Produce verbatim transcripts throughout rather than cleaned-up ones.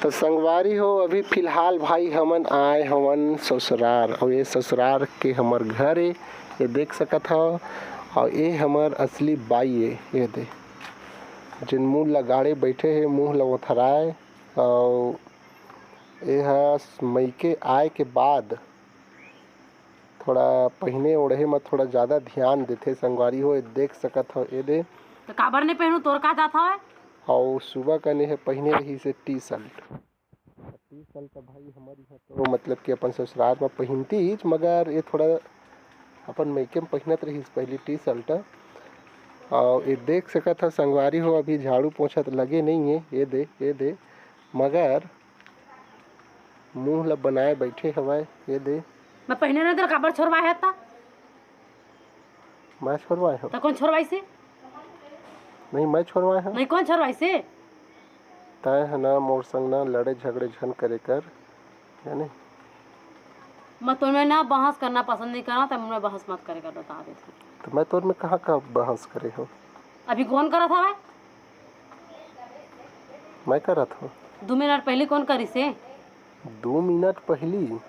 तो संगवारी हो, अभी फिलहाल भाई हमन आए हवन ससुरार, अउ ये ससुरार के हमर घर ए, ये देख सकत हव। अउ ये हमर असली बाई ए, ये दे, जेन मुंह ला गाड़े बैठे हे, मुंह ला ओथराए। अउ ये ह मइके आए के बाद थोड़ा पहिने ओढ़े म थोड़ा ज़्यादा ध्यान देथे संगवारी हो, ये देख सकत हव। ये दे, तो काबर नहीं पहनू, तोर का जात हवय? अउ सुबह कने हे पहिने रहिस हे टी शर्ट। टी शर्ट भाई हमर इहाँ तो मतलब कि अपन ससुराल म पहिनतीच, मगर ये थोड़ा अपन मइके म पहिनत रहिस पहली टी शर्ट। अउ ये देख सकत हव संगवारी हो, अभी झाड़ू पोछा त लगे नहीं हे, ये दे, ये दे, मगर मुंह ल बनाए बैठे हवय, ये दे। मैं पहिने रहे तो काबर छोड़वाए हे त? मैं छोड़वाए हव? त कौन छोड़वाइस हे? नहीं, मैं छोड़वाए हव। नहीं, कौन छोड़वाइस हे? तैं ह ना मोर संग ना लड़े झगड़े झन करे कर, जाने? मैं तोर में ना बहस करना पसंद नहीं करंव, त मैं बहस मत करे कर, बता देथंव। त मैं तोर में कहाँ का बहस करे हव? अभी कौन करत हवय? मैं करत हव। दू मिनट पहली कौन करिस हे? दू मिनट पहली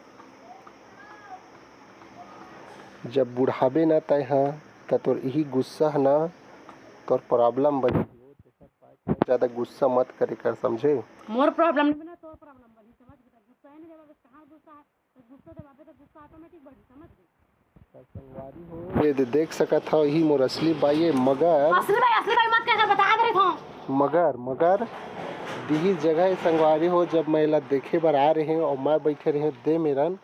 जब बुढ़ाबे ना तैं ह, त तोर इही गुस्सा ह ना तोर problem बनी। ज़्यादा गुस्सा मत करे कर, समझे? मोर problem नहीं बना, तोर problem बनी, समझ गे? गुस्सा है ना, जब कहाँ गुस्सा है, तो गुस्सा जब आवे तो गुस्सा automatic बढ़ी, समझ गे? त संगवारी हो, ये दे-, देख सकत हव, इही मोर असली बाई ए, मगर असली बाई, असली बाई मत कह कर बता दे रहे हो। मगर, मगर दिही जगह ए संगवारी हो, जब मैं एला देखे बर आ रहे हंव अउ मैं बैठे रहे हंव दे मेरन,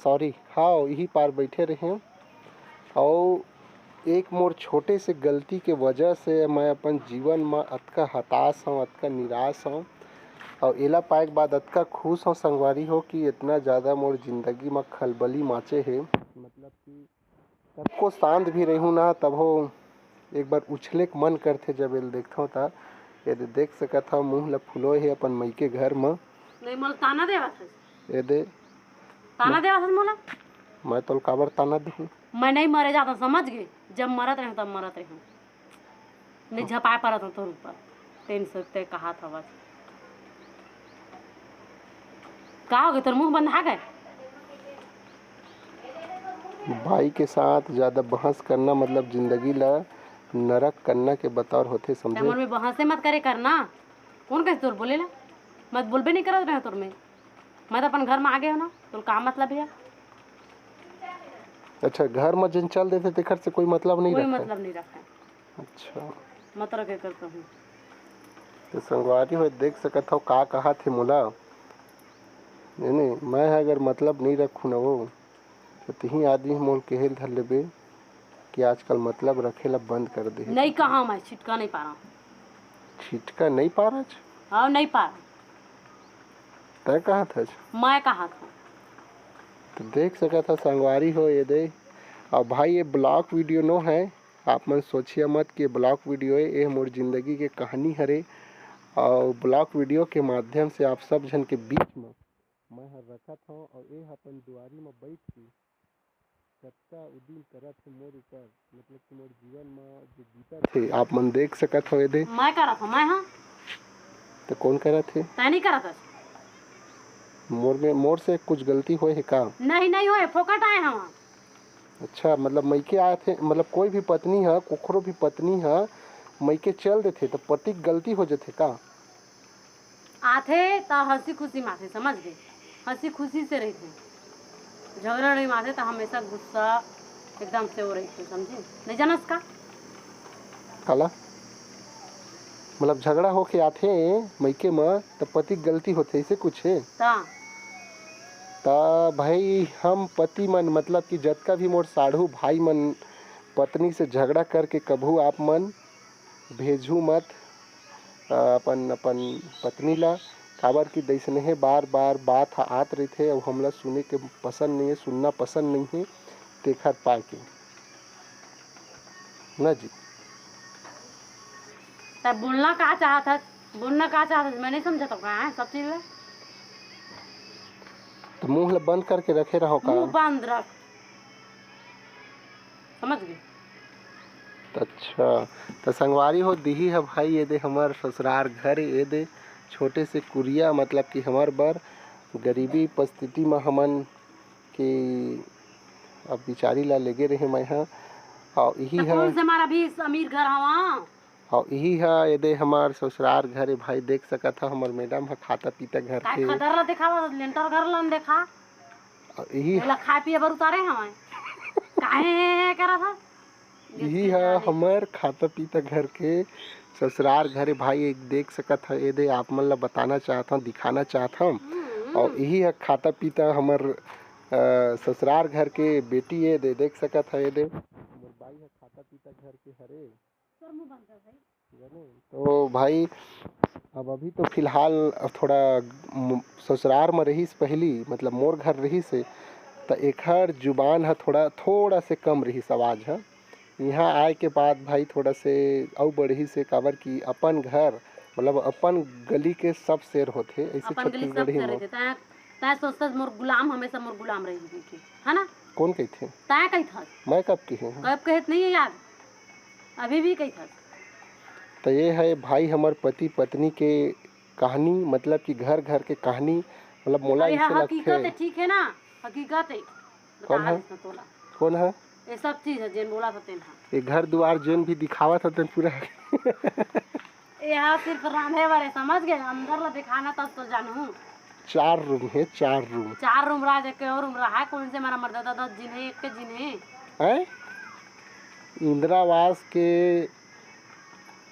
sorry, हाँ, इही पार बैठे रहे हंव। अउ एक मोर छोटे से गलती के वजह से मैं अपन जीवन म अतका हताश हंव, अतका निराश हंव। अउ एला पाए के बाद अतका खुश हंव संगवारी हो कि इतना ज़्यादा मोर जिंदगी म खलबली माचे हे। मतलब कि कतको शांत भी रहूँ ना, तभो एक बार उछले के मन करथे, जब एला देखथंव त। ये दे, देख सकत हव, मुंह ल फुलोय हे अपन मइके घर म। नहीं, मोला ताना देवत हस। ये दे। ताना देवत हस मोला? मैं तोला काबर ताना देहूँ? मैं नहीं मरे जात हंव, समझ गे? जब मरत रहेंव, तब मरत रहेंव। नहीं झपाए पारत हंव तोर ऊपर। तेन से ते कहात हवस। का हो गे? तोर मुंह बंधा गे? बाई के साथ ज़्यादा बहस करना मतलब जिंदगी ला नरक करना के बतौर होथे, ते समझे? मोर में बहसे मत करे कर ना। कौन कहिस तोर बोले ला? मैं बोलबे नहीं करत रहेंव तोर में। मैं तो अपन घर में आ गे हंव ना, तोला का मतलब हे? अच्छा, घर में जेन चल देथे तेखर से कोई मतलब नहीं कोई रखे? मतलब नहीं रखे। अच्छा। मत रखे कर कहूँ। तो संगवारी हो देख सकत हव का कहाथे मोला। नहीं, नहीं, मैं ह अगर मतलब नहीं रखूँ ना वो, तो तिही आदमी मोला कहे ल धर लेबे कि आजकल मतलब रखे ला बंद कर दे। नहीं कहा मैं, छिटका नहीं पारा। छिटका नहीं पारच? हाँ, नहीं पारा। तय कहाथस? मैं कहाथंव। तो देख सकत हव संगवारी हो ये दे। अउ भाई ये block video नो हे, आप मन सोचिया मत कि ये block video हे, ये मोर जिंदगी के कहानी हरे। अउ block video के माध्यम से आप सब झन के बीच म मैं हर रखत हंव अउ ये ह अपन दुआरी म बैठ के कतका उदिम करत हे मोर ऊपर, मतलब कि मोर जीवन म जो बीतत हे, आप मन देख सकत हव ये दे। मैं करत हंव, मैं, हाँ। तो कौन करत हे? तैं नहीं करत हस। मोर में, मोर से कुछ गलती होय हे का? नहीं, नहीं होय, फोकट आए हंव। अच्छा, मतलब मइके आए थे, मतलब कोई भी पत्नी ह, कुखरो भी पत्नी ह, मइके चल देथे, तो पति के गलती हो जथे का? आथे त हंसी खुशी म आथे, समझ गे? हंसी खुशी से रहिथे। झगड़ा लड़ाई म आथे त हमेशा गुस्सा एकदम से वो रहिथे, समझे? नहीं जानस का? काला? मतलब झगड़ा होके आथे मइके म, त पति के गलती होथे, ऐसे कुछ हे? त? त भाई, हम पति मन, मतलब कि जतका भी मोर साढ़ू भाई मन, पत्नी से झगड़ा करके कभू आप मन भेजहू मत, अ, अपन, अपन पत्नी ला, काबर कि दइसने हे बार-बार बात ह आत रहिथे अउ हमला सुने के पसंद नइ हे, सुनना पसंद नइ हे, तेखर पाय के। ना जी। त बोलना का चाहत हस? बोलना का चाहत हस? मैं नहीं समझत हूँ का है सब चीज ला? त मुंह ला बंद करके रखे रहो का? मुंह बंद रख। समझ गे? अच्छा, त संगवारी हो, दिही ह भाई, ये दे हमर ससुरार घर, ये दे छोटे से कुरिया, मतलब कि हमर बर गरीबी परिस्थिति म हमन के अब बिचारी ला लेगे रहे मैं ह। अउ इही त ह कोन से मार अभी अमीर घर हवा? अउ इही ह एदे हमर ससुरार घर ए भाई, देख सकत ह हमर मैडम ह खाता पीता घर काय के। खदर ला देखावा, लेंटर घर ला न देखा। अउ इही एला खाए पिए बर उतारे हवय। काहे हे, हे करत ह? इही ह हमर खाता पीता घर के ससुरार घर ए भाई, एक देख सकत ह एदे, आप मन ला बताना चाहत हव, दिखाना चाहत हव। हम्म। अउ इही ह खाता पीता हमर, अ, ससुरार घर के बेटी ए दे, देख सकत ह एदे, मोर बाई ह खाता पीता घर के हरे। तोर मुंह बंद कर भाई। जाने? तो भाई, अब अभी तो फिलहाल अब थोड़ा म-, ससुरार म रहिस पहली, मतलब मोर घर रहिस हे, त एखर जुबान ह थोड़ा, थोड़ा से कम रहिस आवाज ह। इहाँ आए के बाद भाई थोड़ा से अउ बढ़िस हे, काबर कि अपन घर, मतलब अपन गली के सब शेर होथे, ऐसे अपन गली सब छत्तीसगढ़ी शेर में। होथे। तैं, तैं सोचथस मोर गुलाम हमेशा मोर गुलाम रही के, है ना? कौन कहिथे? तैं कहिथस। मैं कब कहे हूँ? कब कहे त नहीं है याद, अभी भी कहिथस। त ये है भाई हमर पति पत्नी के कहानी, मतलब कि घर घर के कहानी, मतलब मोला अरे ऐसे हाँ, लगथे। हकीकत है, ठीक है ना? हकीकत है। कौन बता है? देथन तोला। कौन है? ये सब चीज है, जेन बोला था तेन हा। ये घर दुआर जेन भी दिखावा था तेन पूरा। ये हा सिर्फ रांधे बड़े, समझ गए? अंदर ला दिखाना तब तो जानहूँ। चार रूम है, चार रूम। चार रूम रहा, एक और रूम रहा है, कौन से हमारा मर्द दादा जिन्हें, एक के जिन्हें। हैं? इंदिरा आवास के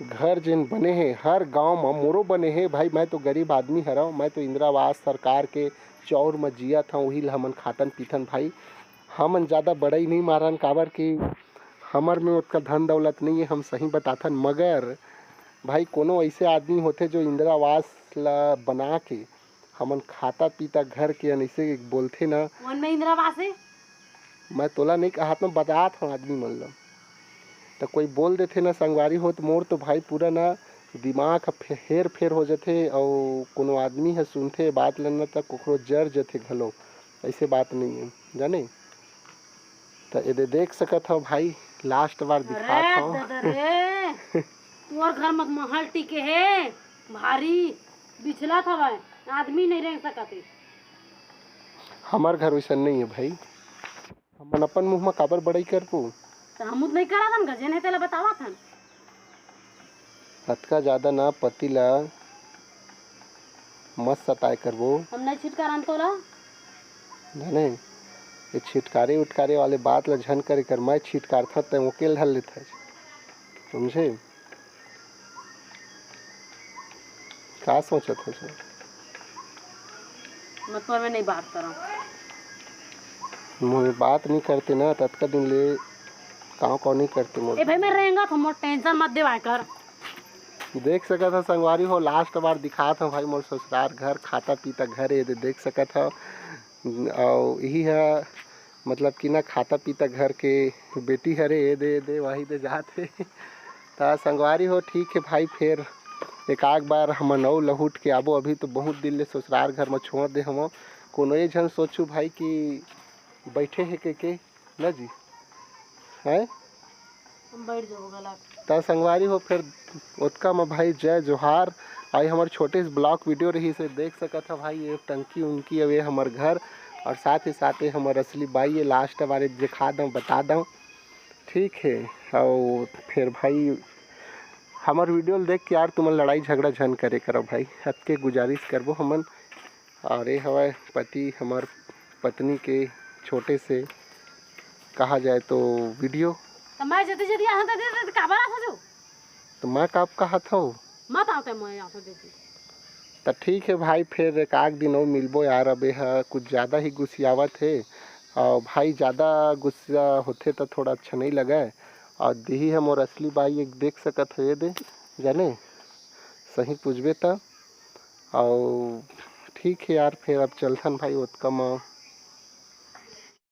घर जेन बने हे, हर गांव म मोरो बने हे भाई। मैं तो गरीब आदमी हरव, मैं तो इंदिरा आवास सरकार के चौर म जियत हंव, उही ल हमन खातन पीथन भाई। हमन ज़्यादा बड़ई नइ मारन, काबर कि हमर में ओतका धन दौलत नइ हे, हम सही बताथन। मगर भाई, कोनो ऐसे आदमी होथे जो इंदिरा आवास ला बना के हमन खाता पीता घर के अन ऐसे बोलथे ना। वन में इंदिरा आवास है? मैं तोला नहीं कहत, मैं बतात हूँ आदमी मन ला। तो कोई बोल देथे ना संगवारी हो, तो मोर तो भाई पूरा ना दिमाग ह फे-, हेर फेर हो जथे। और कोनो आदमी ह सुनथे बात ल ना, तो कोखरो जर जथे घलो। ऐसे बात नहीं है, जाने। तो एदे देख सकत हव भाई, लास्ट बार दिखात अरे हव। दादा रे, तोर घर मत महल टिके हे, भारी बिछलत हवय, आदमी नहीं रेंग सकत हे। हमर घर वैसन नहीं है भाई, हमन अपन मुंह म काबर बड़ई करबो? त हमू त नहीं करत हन, गजेन हे तेला बतावत हन। अतका ज्यादा ना पति ला मत सताए करबो। हम नहीं छिटकारन तोला। जाने, ये छिटकारे उटकारे वाले बात ला झन करे कर, मैं छिटकारथंव तैं ओके ल धर लेथस, समझे? का सोचत हस? मैं तोर में नहीं बात करंव। मोर में बात नहीं करते ना, ततका दिन ले काव काव नहीं करते मोर। ए भाई, मैं रेंगत हंव, मोर टेंशन मत देवाय कर। देख सकत हव संगवारी हो, लास्ट बार दिखात हंव भाई, मोर ससुरार घर, खाता पीता घर, ये दे देख सकत हव। अउ इही ह, मतलब कि ना, खाता पीता घर के बेटी हरे, ये दे, ये दे, वही दे जात हे। त संगवारी हो, ठीक हे भाई, फेर एकाक बार हमन अउ लहुट के आबो। अभी तो बहुत दिन ले ससुरार घर म छोड़ दे हवं। कोनो ये झन सोचू भाई कि बैठे हे के, के ना जी, हैं? हम बैठ जाबो गला। त संगवारी हो, फेर ओतका म भाई जय जोहार। आई हमर छोटे से ब्लॉग वीडियो रहिस हे, देख सकत ह भाई, ये टंकी उनकी, अब ये हमर घर, और साथ ही साथ ये हमर असली बाई, ये लास्ट बार दिखा दंव, बता दंव, ठीक हे। अउ फेर भाई, हमर वीडियो ल देख के यार, तुमन लड़ाई झगड़ा झन करे करव भाई, अतके गुजारिश करबो हमन। और ये हवय पति हमर पत्नी के छोटे से कहा जाए तो वीडियो। त मैं जदी जदी आहूं त दे दे, काबर आथो जो? त मैं काब कहत हव? मत आवते मैं आथो दे दे। त ठीक हे भाई, फेर एकाक दिन अउ मिलबो यार। अब ये ह कुछ ज़्यादा ही गुसियावत हे, और भाई ज़्यादा गुस्सा होथे त थोड़ा अच्छा नहीं लगय। और दिही ह मोर असली बाई, एक देख सकत ह ये दे, जाने सही पूछबे त। अउ ठीक हे यार, फेर अब चलथन भाई, ओतका म